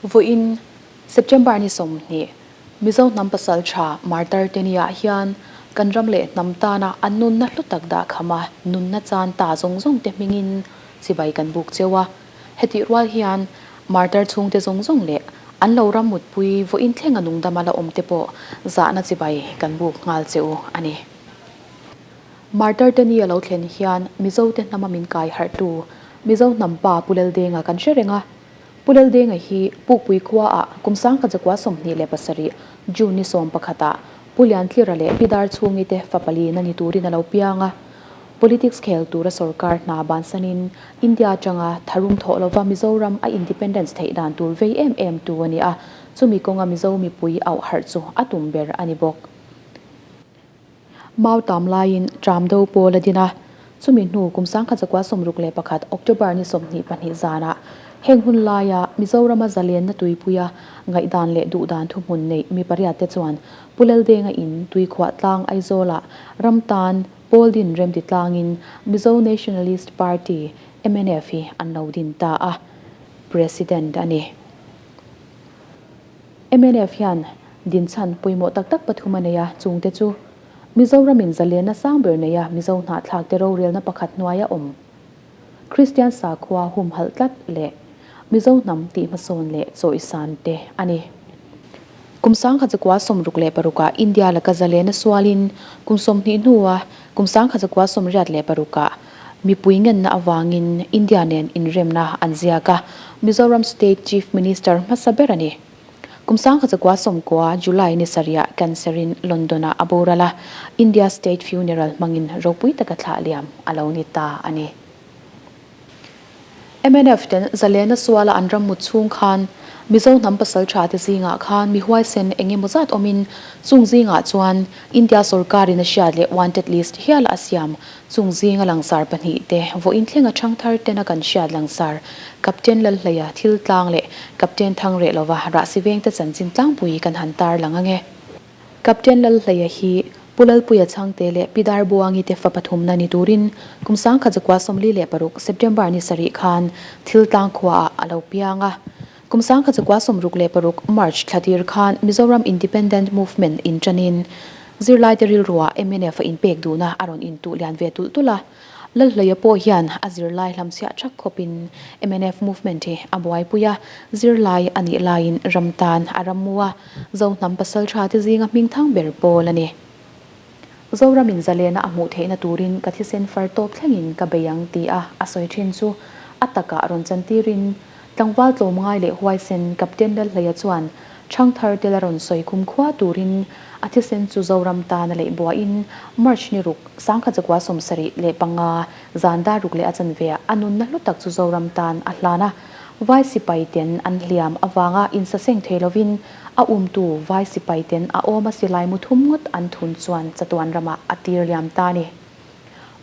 Vawiin September ni 20, Mizo hnam pasaltha Martar te niah hian kan ram leh hnam tana an nunna hlu tak dah khama nunna chan ta zawng zawng te hmingin chibai kan buk cheu a. Hetih rual hian Martar chhungte zawng zawng leh an lo ram mutpui vawiin thlenga nungdama la awm te pawh zahna chibai kan buk nghal cheu a ni. Martar te ni a lo thlen hian Mizo te hnama min kai harhtu Mizo hnam pa Pu Laldenga kan hre reng a. Pu Laldenga hi Pukpui khuaah kum 1927 June ni 11 ah Pu Liantlira leh Pi Darchhungi te fa pali na ni turin a lo piang a. Politics khel tura sorkar hna bansanin India atanga tharum thawh lova Mizoram a independence theih dan tur vei em em tu a ni a, chumi kawnga Mizo mipui auh harh chu a tum ber a ni bawk. Mau tam laiin tram do pawl a din a, chumi hnu kum 1961 October ni 22 zanah heng hun laia Mizorama zalenna tuipuia ngaihdan leh duhdan thuhmun nei mi pariat te chuan Pu Laldenga in tuikhuah tlang Aizawlah ram tan pawl din remti tlangin Mizo Nationalist Party, mnf, hi an lo din ta a, President a ni. Mnf hian dinchhan pawimawh tak tak pathum a nei a, chungte chu, Mizoramin zalenna sang ber neia Mizo hnahthlakte rorelna pakhat hnuaia awm, Kristian sakhua humhalh tlat leh Mizo hnam tih hmasawn leh chawisan te a ni. Kum 1966 ah India laka zalena sualin kum 20 hnua kum 1986 ah mipui ngenna avangin India nen inremna an ziak a, Mizoram State Chief Minister hmasa ber a ni. Kum 1990 July ni sarihah cancer-in London-ah a boral a, India State Funeral hmangin ropui taka thlah liam a lo ni ta a ni. Mnf ten zalena suala an ram mut chhung khan Mizo hnam pasal tha te zingah khan mi huaisen eng emaw zat awmin chung zingah chuan India sorkarin a hriat leh wanted list hial a siam chung zinga langsar pahnih te vawiin thlenga thangthar tena kan hriat langsar Captain Lalhleia thil tlang leh Captain Thangreh lova rahsi vengte chanchin tlangpui kan han tar lang ange. Captain Lalhleia hi Pu Lalpuia Chhangte leh Pi Darbuangi te fa pathumna ni turin kum 1946 September ni sarih khan Thiltlang khuaah a lo piang a. Kum 1966 March thla tir khan Mizoram Independent Movement inṭanin zirlaite rilruah mnf a inpek duhna a rawn intuh lian ve tulh tulh a. Lalhleia pawh hian a zirlai hlamchhiah ṭhak khawpin mnf movement hi a buaipui a, zirlai a nih laiin ram tan a ram mu a, Zohnam pasalṭha te zinga hmingthang ber pawl a ni. Zoramin zalena a hmuh theihna turin ka thisen far tawp thlengin ka bei ang ti a a sawi ṭhin chu a takah rawn chantirin Tlangval tlawmngai leh huaisen Captain Lalhleia chuan Thangthar te la rawn sawi khum khua turin a thisen chu Zoram tan a leih buaiin March ni ruk, 1975 zan dar ruk leh a chanveah a nunna hlu tak chu Zoram tan a hlan a. Vai sipai ten an hliam avanga insaseng thei lovin a umtu vai sipai ten a awma silai mu thum ngawt an thun chuan chatuan ramah a tir liam ta a ni.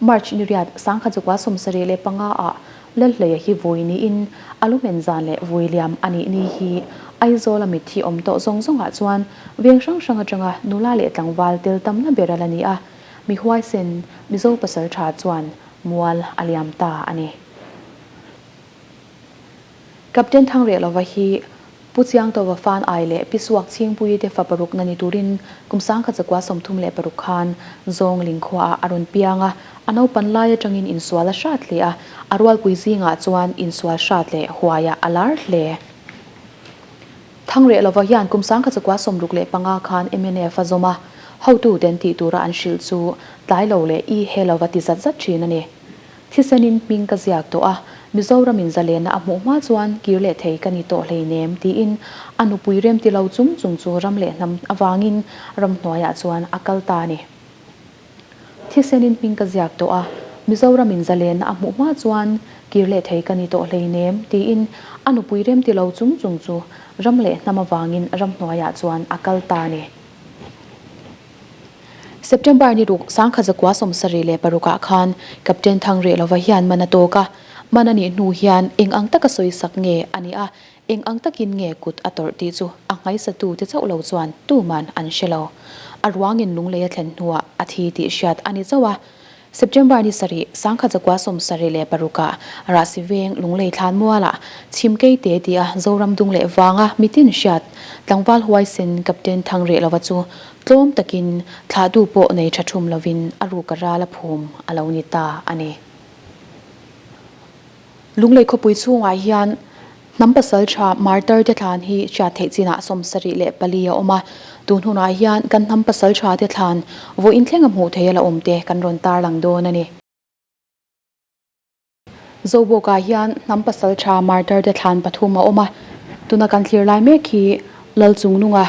March ni riat 1975 ah Lalhleia hi vui niin a lumen zan leh vui liam a nih ni hi Aizawl a mitthi awm tawh zawng zawngah chuan veng hrang hrang atanga nula leh tlangval tel tamna ber a la ni a, mi huaisen Mizo pasal tha chuan mual a liam ta a ni. Captain Thangrehlova hi Pu Chiangtova fan ai leh Pi Suak Chhingpuii te fa parukna ni turin kum 1936 khan Zawngling khuaah a rawn piang a, a naupan lai atangin insual a hrat hle a, a rualpui zingah chuan insual hrat leh huaiah a lar hle. Thangrehlova hian kum 1965 khan mnf a zawm a, hotu ten tih tura an hrilh chu tlai lo leh i he lova ti zat zat thin a ni. Thisenin hming ka ziak tawh a, Mizoramin zalenna a hmuh hma chuan kir leh thei ka ni tawh hleinem tiin a nupui remti lo chung chung chu ram leh hnam avangin ramhnuaiah chuan a kal ta a ni. Thisenin hming ka ziak tawh a, Mizoramin zalenna a hmuh hma chuan kir leh thei ka ni tawh hleinem tiin a nupui remti lo chung chung chu ram leh hnam avangin ramhnuaiah chuan a kal ta a ni. September ni ruk 1976 ah khan Captain Thangrehlova hian man a tawk a, man a nih hnu hian eng ang taka sawisak nge a nih a, eng ang takin nge kut a tawrh tih chu a nghaisatu te chauh lo chuan tuman an hre lo. A ruangin lunglei a thlen hnuah a thi tih hriat a ni chauh a. September ni sarih, Sangkhat 76 ah Rahsi Veng Lunglei Thlan Mualah Chhimkei te tia Zoram dung leh vanga mitin hriat tlangval huaisen Captain Thangreh lova chu tlawm takin thlahtu pawh nei tha thum lovin a ruk a ral a phum a lo ni ta a ni. Lunglei khawpui chhungah hian hnam pasal tha martar te thlan hi hriat theih chinah 74 a awm a, tun hunah hian kan hnam pasal tha te thlan vawiin thleng a hmuh theih a la awm te kan rawn tarlang dawn a ni. Zobawkah hian hnam pasal tha martar te thlan pathum a awm a, tuna kan thlir lai mek hi Lalchungnunga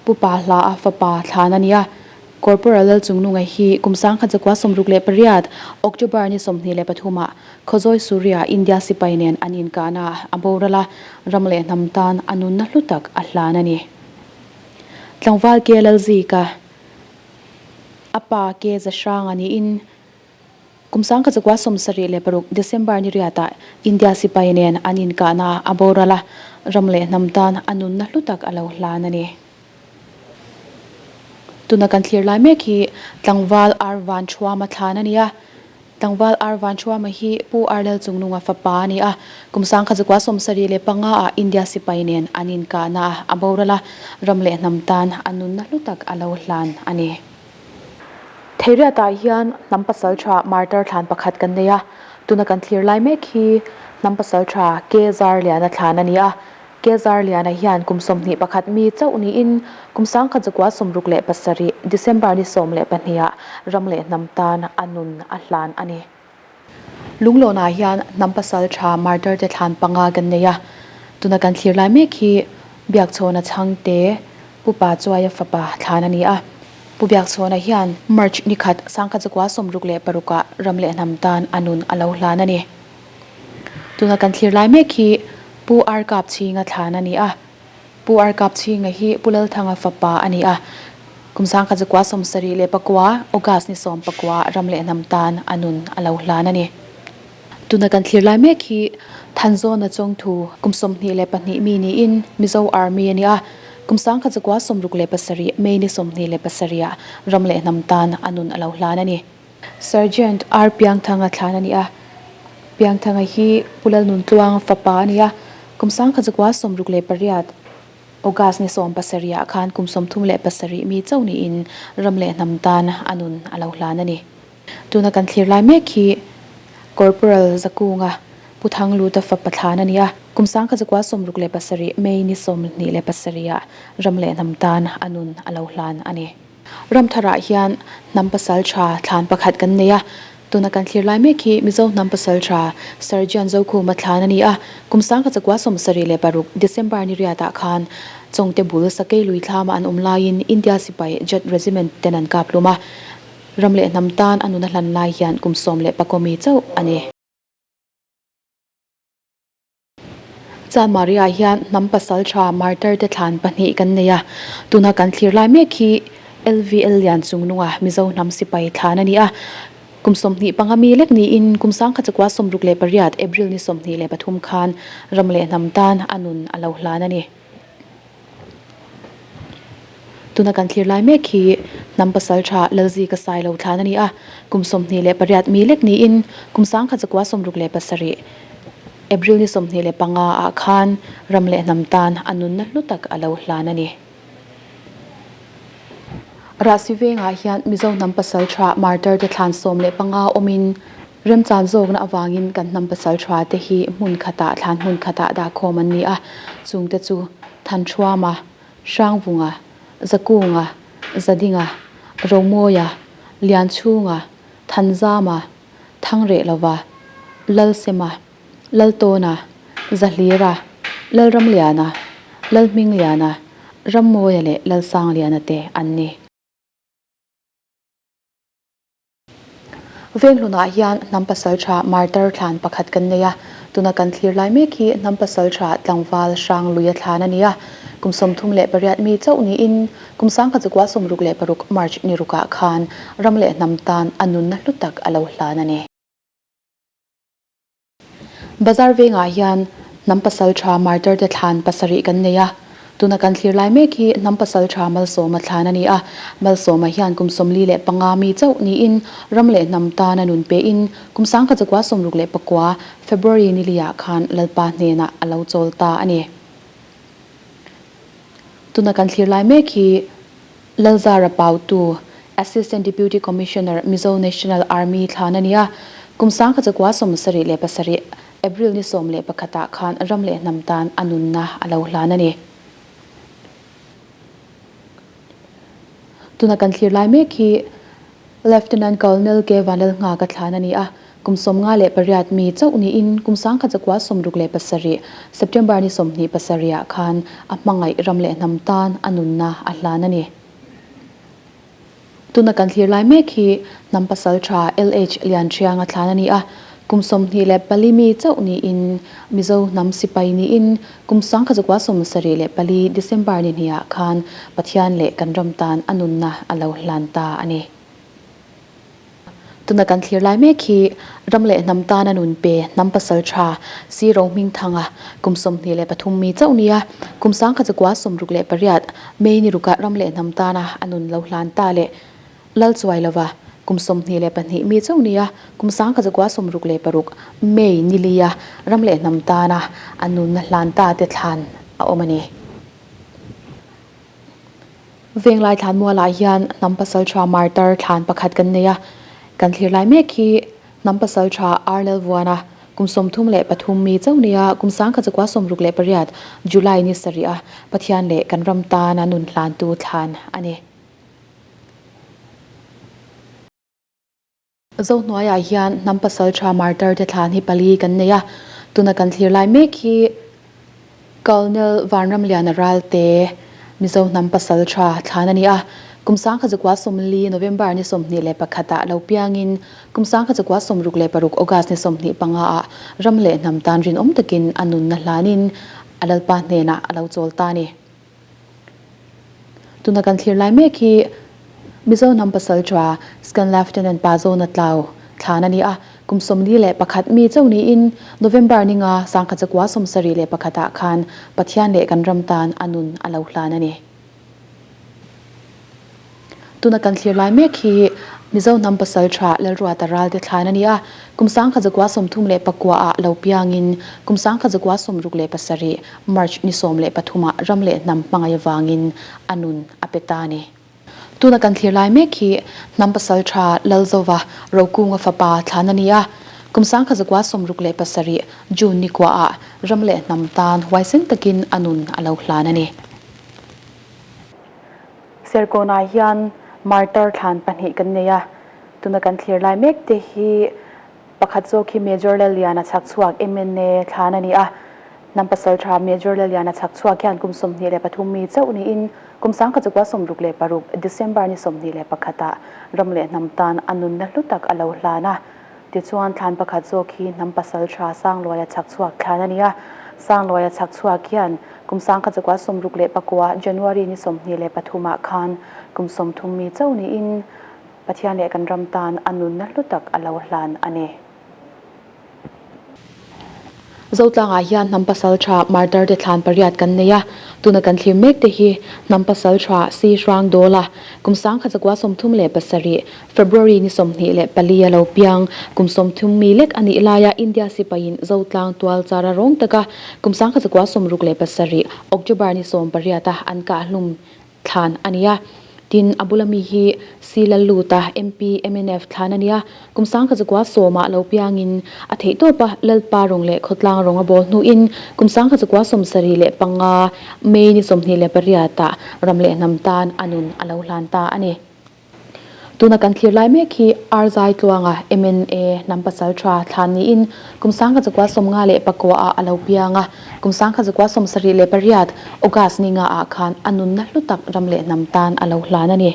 Pu Pa Hla a fapa thlan a ni a, Corporal Lalchungnunga hi kum 1968 October ni 23 ah Khawzawi Suria India sipai nen an inkahna a boral a, ram leh hnam tan a nunna hlu tak a hlan a ni. Tlangval Ke Lalzika a pa Ke Zahranga niin Kum 1976 December ni riatah India sipai nen an inkahna a boral a, ram leh hnam tan a nunna hlu tak a lo hlan a ni. Tuna kan thlir lai mek hi Tlangval Ar Van Thuama thlan a ni a. Tlangval Ar Van Thuama hi Pu Ar Lalchungnunga fapa a ni a. Kum 1975 ah India sipai nen an inkahna a boral a, ram leh hnam tan a nunna hlu tak a lo hlan a ni. Theiriatah hian hnam pasal tha martar thlan pakhat kan nei a, tuna kan thlir lai mek hi hnam pasal tha Ke Zarliana thlan a ni a. Ke Zarliana hian kum 21 mi chauh niin kum 1967 December ni 12 ah ram leh hnam tan a nun a hlan a ni. Lunglawnah hian hnam pasal tha martar te thlan panga kan nei a, tuna kan thlir lai mek hi Biakchhawna Chhangte Pu Pa Chuaia fapa thlan a ni a. Pu Biakchhawna hian March ni khat 1966 ah ram leh hnam tan a nun a lo hlan a ni. Tuna kan thlir lai mek hi Pu Ar Kap Chhinga thlan a ni a. Pu Ar Kap Chhinga hi Pu Lalthanga fapa a ni a. Kum 1979 August ni 19 ram leh hnam tan a nun a lo hlan a ni. Tuna kan thlir lai mek hi Thanzawna Chawngthu kum 22 mi niin Mizo Army a ni a. Kum 1967 May ni 27 ah ram leh hnam tan a nun a lo hlan a ni. Sergeant R Piangthanga thlan a ni a. Piangthanga hi Pu Lalnuntluang fapa a ni a. Kum 1968 August ni 17 ah khan kum 37 mi chauh niin ram leh hnam tan a nun a lo hlan a ni. Tuna kan thlir lai mek hi Corporal Zakunga Pu Thangluta fapa thlan a ni a. Kum 1967 May ni 27 ah ram leh hnam tan a nun a lo hlan a ni. Ramtharah hian hnam pasal tha thlan pakhat kan nei a. Tuna kan thlir lai mek hi Mizo hnam pasal tha Sergeant Zokhuma thlan a ni a. Kum 1976 December ni riatah khan Chawngte bul Sakei lui thlama an awm laiin India sipai Jat Regiment ten an kap hlum a. Ram leh hnam tan a nun a hlan lai hian kum 11 mi chauh a ni. Chan Maria hian hnam pasal tha martar te thlan pahnih kan nei a, tuna kan thlir lai mek hi LVL lian chungnunga Mizo hnam sipai thlan a ni a. Kum 25 mi lek niin kum 1968 April ni 23 khan ram leh hnam tan a nun a lo hlan a ni. Tuna kan thlir lai mek hi hnam pasal tha Lalzika Sailo thlan a ni a, kum 28 mi lek niin kum 1967 April ni 25 ah khan ram leh hnam tan a nunna hlu tak a lo hlan a ni. Rahsi vengah hian Mizo hnam pasal tha martar te thlan 15 awmin remchan zawkna avangin kan hnam pasal tha te hi hmun khatah thlan hmun khatah dah khawm an ni a, chungte chu Thanṭhuama, Hrangvunga, Zakunga, Zadinga, Romawia, Lianchhunga, Thanzama, Thangrehlova, Lalsema, Laltawna, Zahlira, Lalramliana, Lalhmingliana, Rammawia leh Lalsangliana te an ni. Venghlunah hian hnam pasal tha martar thlan pakhat kan nei a, tuna kan thlir lai mek hi hnam pasal tha tlangval hrang luia thlan a ni a. Kum 38 mi chauh niin kum 1966 March ni rukah khan ram leh hnam tan a nunna hlu tak a lo hlan a ni. Bazar vengah hian hnam pasal tha martar te thlan pasarih kan nei a. Tuna kan thlir lai mek hi hnam pasaltha Malsawma thlan a ni a. Malsawma hian kum 45 mi chauh niin ram leh hnam tana nun pein kum 1969 February niliah khan Lalpa hnenah a lo chawl ta a ni. Tuna kan thlir lai mek hi Lalzara Pautu, Assistant Deputy Commissioner, Mizo National Army thlan a ni a. Kum 1977 April ni 11 ah khan ram leh hnam tan a nunna a lo hlan a ni. Tuna kan thlir lai mek hi Lieutenant Colonel K Vanlalnghaka thlan a ni a, kum 58 mi chauh niin kum 1967 September ni 27 ah khan a hmangaih ram leh hnam tan a nunna a hlan a ni. Tuna kan thlir lai mek hi hnam pasal tha LH Lianhrianga thlan a ni a, kum 24 mi chauh niin Mizo hnam sipai niin kum 1974 December ni hniah khan Pathian leh kan ram tan a nunna a lo hlan ta a ni. Tuna kan thlir lai mek hi ram leh hnam tana nun pe hnam pasal tha si Rohmingthanga kum 23 mi chauh nia kum 1968 May ni rukah ram leh hnam tana a nun lo hlan ta leh Lal chuai lova kum 22 mi chauh nia kum 1966 May ni lia ram leh hnam tana a nunna hlan ta te thlan a awm a ni. Venglai thlan mualah hian hnam pasal tha martar thlan pakhat kan nei a, kan thlir lai mek hi hnam pasal tha Arnel Vuana kum 33 mi chauh nia kum 1968 July ni sarih a Pathian leh kan ram tana nun hlantu thlan a ni. Zohnuaiah hian hnam pasal tha martar te thlan hi pali kan nei a, tuna kan thlir lai mek hi Colonel Vanramliana Ralte, Mizo hnam pasal tha thlan a ni a. Kum 1940 November ni 21 ah lo piangin kum 1966 August ni 25 ah ram leh hnam tan rinawm takin a nunna hlanin a Lalpa hnenah a lo chawl ta a ni. Tuna kan thlir lai mek hi Mizo hnam pasal tha Scan Lieutenant Pa Zawna Tlau thlan a ni a, kum 41 mi chauh niin November ninga 1971 ah khan Pathian leh kan ram tan a nun a lo hlan a ni. Tuna kan thlir lai mek hi Mizo hnam pasal tha Lalruata Ralte thlan a ni a, kum 1939 ah lo piangin kum 1967 March ni 13 ah ram leh hnam hmangaih avangin a nun a pe ta a ni. Tuna kan thlir lai mek hi hnam pasal tha Lalzova Rokunga fapa thlan a ni a, kum 1967 June ni kua ah ram leh hnam tan huaisen takin a nun a lo hlan a ni. Serkawnah hian martar thlan pahnih kan nei a, tuna kan thlir lai mek te hi pakhat zawk hi Major Lalliana chhakchhuak mna thlan a ni a, hnam pasal tha Major Lalliana chhakchhuak hian kum 23 mi chauh niin kum 1966 December ni 21 ah ram leh hnam tan a nunna hlu tak a lo hlan a. Tichuan thlan pakhat zawk hi hnam pasal tha Sangluaia chhakchhuak thlan a ni a. Sangluaia chhakchhuak hian kum 1969 January ni 23 ah khan kum 30 mi chauh niin Pathian leh kan ram tan a nunna hlu tak a lo hlan a ni. Zotlangah hian hnam pasal tha martar te thlan pariat kan nei a, tuna kan thlir mek te hi hnam pasal tha Si Hrang Dawla kum 1937 February ni 24 a lo piang kum 30 mi lek a nih laia India sipaiin Zotlang tual chara rawng taka kum 1967 October ni 18 a an kahhlum thlan a ni a. Tin, a bula mi hi Si Lalluta, MP, mnf thlan a ni a. Kum 1910 ah lo piangin a theih tawp a, Lalpa rawng leh Khawtlang rawng a bawl hnuin kum 1975 May ni 28 ah ram leh hnam tan a nun a lo hlan ta a ni. Tuna kan thlir lai mek hi Arzai Tluanga, mna, hnam pasal tha thlan niin kum 1954 ah a lo piang a, kum 1978 August ni nga ah khan a nunna hlu tak ram leh hnam tan a lo hlan a ni.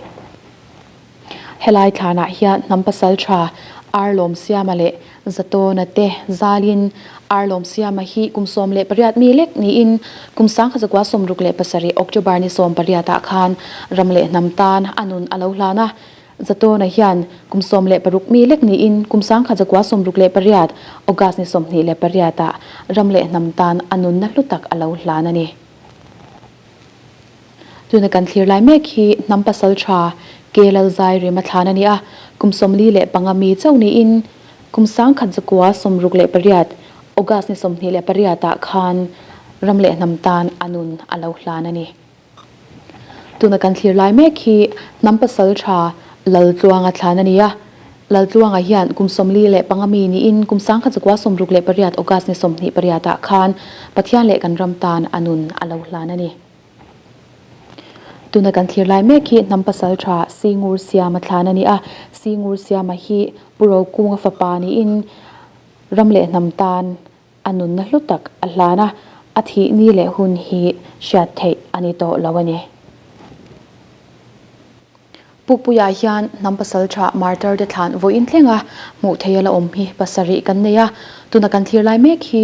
Helai thlanah hian hnam pasal tha Arlawmsiama leh Zatawna te zalin Arlawmsiama hi kum 18 mi lek niin kum 1967 October ni 18 ah khan ram leh hnam tan a nun a lo hlan a. Zatawna hian kum 16 mi lek niin kum 1968 August ni 28 ah ram leh hnam tan a nunna hlu tak a lo hlan a ni. Tuna kan thlir lai mek hi hnam pasaltha Ke Lalzai Rema thlan a ni a, kum 45 mi chauh niin kum 1968 August ni 28 ah khan ram leh hnam tan a nun a lo hlan a ni. Tuna kan thlir lai mek hi hnam pasaltha Laltluanga thlan a ni a, Laltluanga hian kum 45 mi niin kum 1968 August ni 28 ah khan Pathian leh kan ram tan a nun a lo hlan a ni. Tuna kan thlir lai mek hi hnam pasaltha Singur Siama thlan a ni a, Singur Siama hi Pu Rokunga fapa niin ram leh hnam tan a nunna hlu tak a hlan a, a thih ni leh hun hi hriat theih a ni tawh lo a ni. Pukpuiah hian hnam pasaltha martar te thlan vawiin thleng a hmuh theih a la awm hi pasarih kan nei a, tuna kan thlir lai mek hi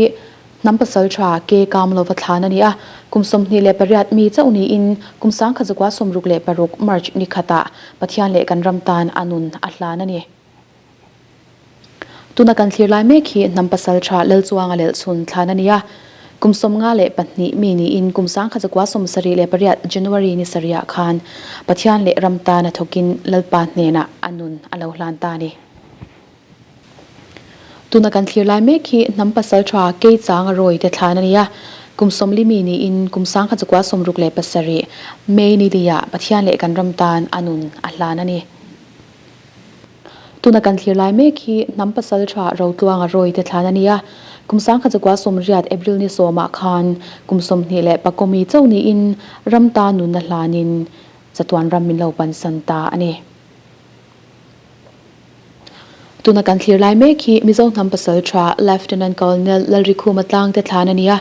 hnam pasaltha ke kam lova thlan a ni a, kum 28 mi chauh niin kum 1966 March ni khatah Pathian leh kan ram tan a nun a hlan a ni. Tuna kan thlir lai mek hi hnam pasaltha Lalchuanga lelchhun thlan a ni a. Kum 52 mi niin kum 1978 January ni sarihah khan Pathian leh ram tana thawkin Lalpa hnenah a nun a lo hlan ta a ni. Tuna kan thlir lai mek hi hnam pasaltha Keichanga Rawi te thlan a ni a. Kum 40 mi niin kum 1967 May ni liah Pathian leh kan ram tan a nun a hlan a ni. Tuna kan thlir lai mek hi hnam pasaltha Rotluanga Rawi te thlan a ni a, kum 1980 April ni sawmah khan kum 24 mi chauh niin ram ta nunna hlanin chatuan ram min lo pansan ta a ni. Tuna kan thlir lai mek hi Mizo hnam pasaltha Lieutenant Colonel Lalrikhuma Tlangte thlan a ni a,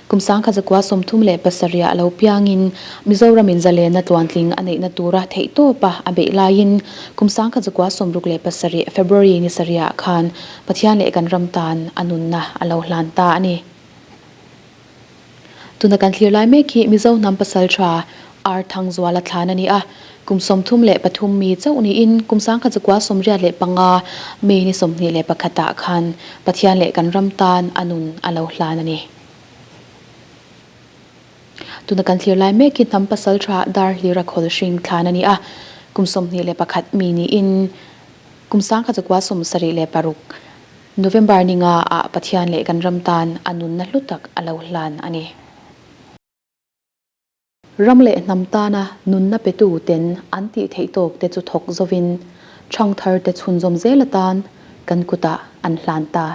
kum 1937 a lo piangin Mizoramin zalenna tluantling a neihna tura theihtawpa a beih laiin kum 1967 February ni sarihah khan Pathian leh kan ram tan a nunna a lo hlan ta a ni. Tuna kan thlir lai mek hi Mizo hnam pasaltha Ar Thangzuala thlan a ni a, kum 33 mi chauh niin kum 1985 May ni 21 ah khan Pathian leh kan ram tan a nun a lo hlan a ni. Tuna kan thlir lai mek hi hnam pasaltha Darhlira Khawlhring thlan a ni a, kum 21 mi niin kum 1976 November ni nga ah Pathian leh kan ram tan a nunna hlu tak a lo hlan a ni. Ram leh hnam tana nunna petu ten an tih theih tawk te chu thawk zovin ṭhangthar te chhunzawm zel atan kan kutah an hlan ta.